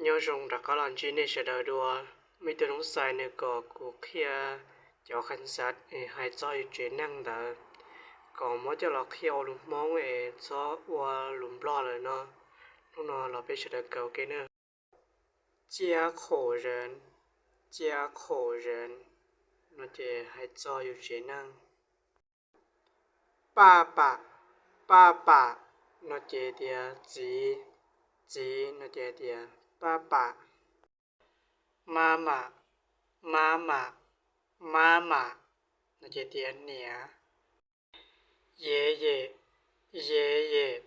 Nyob zoo rov qab los ntsib nej sawv daws dua. Muaj ib tug noob xais nws kom kuv qhia cov khas xav hais txog yus tsev neeg ntawd, kom muab coj los qhia ua lus Hmoob es txhob ua lus Nplog lawm no. Hnub no los peb sawv daws kawm ua ke na. 家里人, 家里人 no ces hais txog yus tsev neeg. 爸爸, 爸爸 no ces tias txiv, txiv no ces tias 爸爸. 妈妈, 妈妈, 妈妈 no ces tias niam. 爷爷, 爷爷,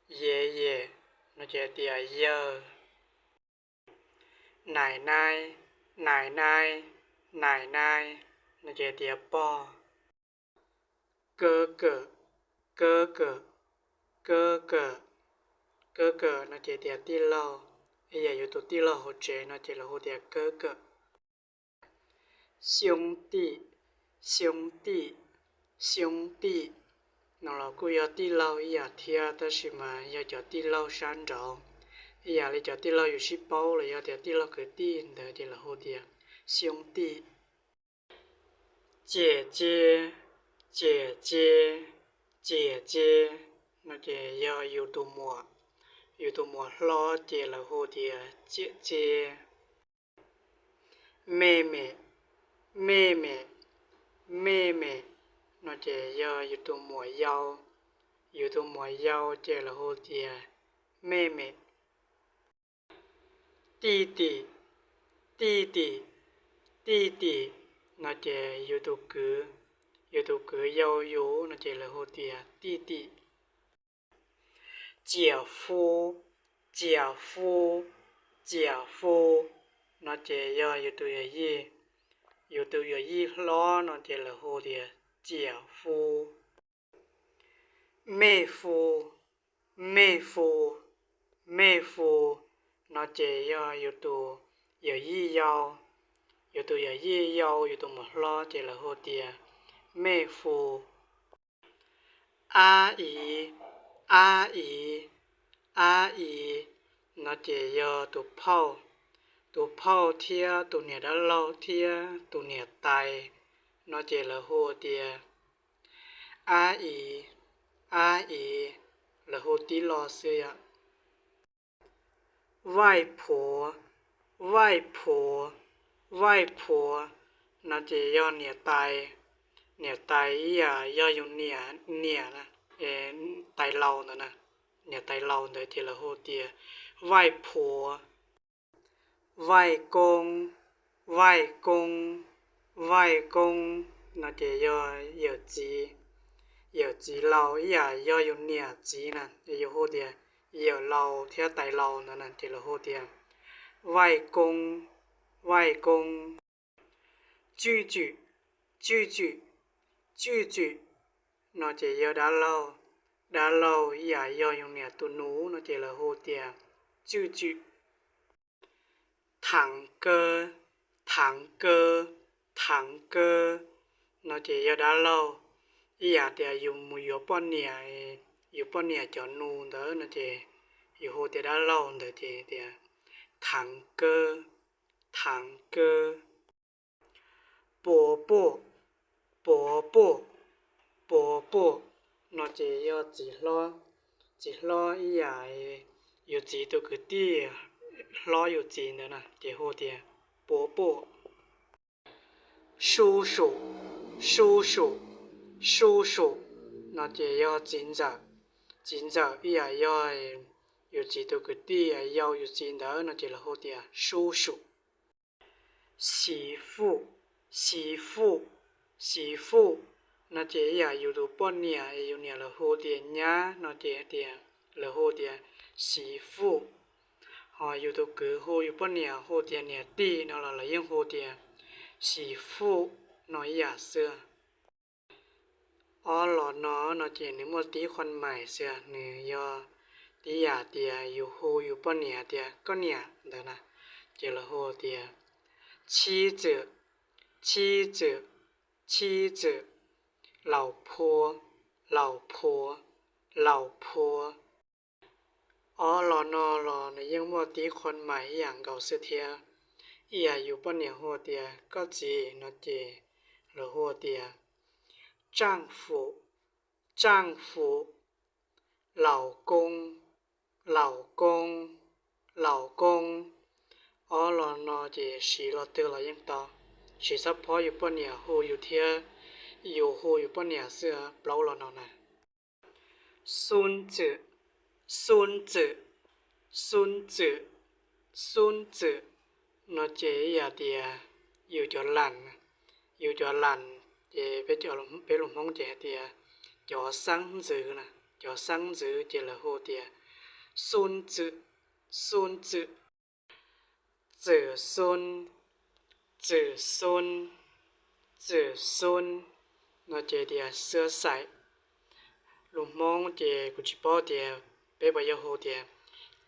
爷爷 no ces tias yawg. 奶奶, 奶奶, 奶奶 no ces tias pog. 哥哥, 哥哥, 哥哥, 哥哥 no ces tias tij laug. Ib yam yus tus tij laug hauv tsev no ces lawv hu tias 哥哥. 兄弟, 兄弟, 兄弟 no los kuj yog tij laug ib yam thiab, tab sis mas yog cov tij laug sab nraud, ib yam li cov tij laug yus sib paub los yog tias tij laug kwv tij ntawd ces lawv hu tias 兄弟. 姐姐, 姐姐, 姐姐 no ces yog yus tus muam, yus tus muam hlob ces lawv hu tias 姐姐. 妹妹, 妹妹, 妹妹 no ces yog yus tus muam yau, yus tus muam yau ces lawv hu tias 妹妹. 弟弟, 弟弟, 弟弟 no ces yus tus kwv, yus tus kwv yau yus no ces lawv hu tias 弟弟. 姐夫, 姐夫, 姐夫 no ces yog yus tus yawm yij, yus tus yawm yij hlob no ces lawv hu tias 姐夫. 妹夫, 妹夫, 妹夫 no ces yog yus tus yawm yij yau, yus tus yawm yij yau yus tus muam hlob ces lawv hu tias 妹夫. 阿姨, 阿姨, 阿姨 no ces yog tus phauj, tus phauj thiab tus niam dab laug thiab tus niam tais no ces lawv hu tias 阿姨, 阿姨 lawv hu tib lo xwb yom. 外婆, 外婆, 外婆 no ces yog niam tais, niam tais ib yam yog yus niam, niam, tais laus ntawd na, niam tais laus ntawd ces lawv hu tias 外婆. 外公, 外公, 外公 no ces yog yawm txiv, yawm txiv laus ib yam yog yus niam txiv na, yus hu tias yawm laus thiab tais laus ntawd na ces lawv hu tias 外公, 外公. 舅舅, 舅舅, 舅舅 no ces yog dab laug, dab laug ib yam yog yus niam tus nus no ces lawv hu tias 舅舅. 堂哥, 堂哥, 堂哥 no ces yog dab laug, ib yam tias yus mus yuav poj niam, yus poj niam cov nus ntawd no ces yus hu tias dab laug ntawd ces tias 堂哥, 堂哥. 伯伯, 伯伯, 伯伯 no ces yog txiv hlob, txiv hlob ib yam yus txiv tus kwv tij hlob yus txiv ntawd na ces hu tias 伯伯. 叔叔, 叔叔, 叔叔 no ces yog txiv ntxawm, txiv ntxawm ib yam yog yus txiv tus kwv tij yau yus txiv ntawd no ces lawv hu tias 叔叔. 媳妇, 媳妇, 媳妇 no ces ib yam yus tus poj niam, yus niam lawv hu tias nyab no ces tias, lawv hu tias 媳妇. Ho yus tus kwv hu yus poj niam hu tias niam tij no los lawv yeej hu tias 媳妇 no ib yam xwb. Ob los no no ces nws muaj tib qhuam mais xwb, nws yog tib yam tias yus hu yus poj niam tias koj niam ntawd na, ces lawv hu tias 妻子, 妻子, 妻子, 老婆, 老婆, 老婆. Ob los no los nws yeej muaj tib qho mais ib yam nkaus xwb thiab. Ib yam yus poj niam hu tias koj txiv no ces lawv hu tias 丈夫, 丈夫, 老公, 老公, 老公. Ob los no ces siv los twg los yeej tau, siv txhob phob yus poj niam hu yus thiab yus hu yus poj niam xwb. Plaub los no na: 孙子, 孙子, 孙子, 孙子 no ces ib yam tias yus cov las, yus cov las. Ces peb, peb lus Hmoob ces hais tias cov xeeb ntxwv na, cov xeeb ntxwv ces lawv hu tias 孙子, 孙子. 子孙, 子孙, 子孙 no ces tias xwb xais. Lus Hmoob ces kuv tsis paub tias peb puas yuav hu tias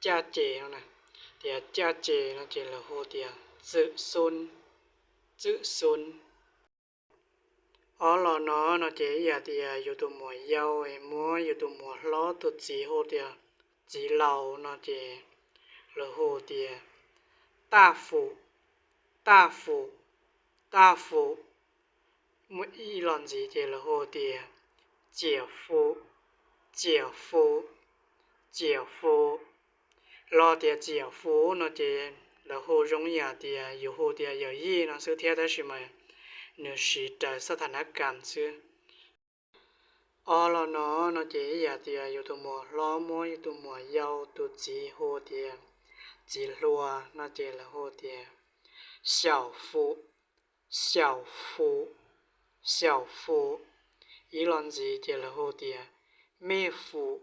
caj ces no na, tias caj ces no ces lawv hu tias 子孙, 子孙. Ob los no no ces ib yam tias yus tus muam yau es muab yus tus muam hlob tus txiv hu tias txiv laus no ces lawv hu tias 大夫, 大夫, 大夫. Muaj ib los ntxiv ces lawv hu tias 姐夫, 姐夫, 姐夫. Los tias 姐夫 no ces lawv hu zoo yam tias yus hu tias yawm yij no xwb thiab tab sis mas nws siv raws xab thas nab kas xwb. Ob los no no ces ib yam tias yus tus muam hlob muab yus tus muam yau tus txiv hu tias txiv hluas no ces lawv hu tias 小夫, 小夫, 小夫. Ib los ntxiv ces lawv hu tias 妹夫,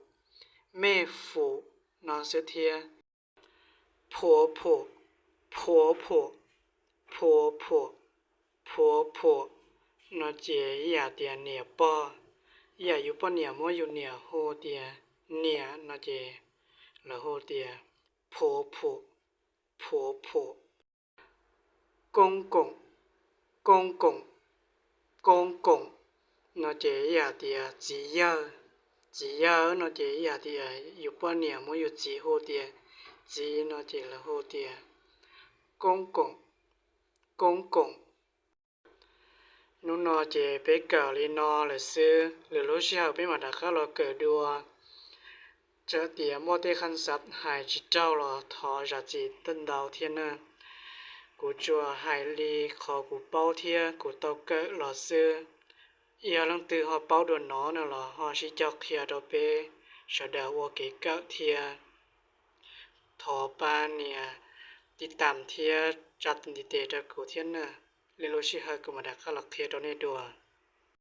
妹夫 no xwb thiab. 婆婆, 婆婆, 婆婆, 婆婆 no ces ib yam tias niam pog, ib yam yus poj niam muab yus niam hu tias niam no ces lawv hu tias 婆婆, 婆婆. 公公, 公公, 公公 no ces ib yam tias txiv yawg, txiv yawg no ces ib yam tias yus poj niam muab yus txiv hu tias txiv no ces lawv hu tias 公公, 公公. Hnub no ces peb kawm li no lawm xwb, lwm lub sij hawm peb mam rov qab los kawm dua. Txawm tias muaj tej qhov xav hais tsis raug los thov zam txim ntau thiab na. Kuv tsuas hais li qhov kuv paub thiab kuv tau kawm los xwb. Yog leej twg ho paub dua no no los ho sib cog qhia rau peb sawv daws ua kev kawm thiab. Thov pab nias tiv tam thiab tsa tus ntiv tes rau kuv thiab na. Lwm lub sij hawm kuv mam rov qab los qhia rau nej dua.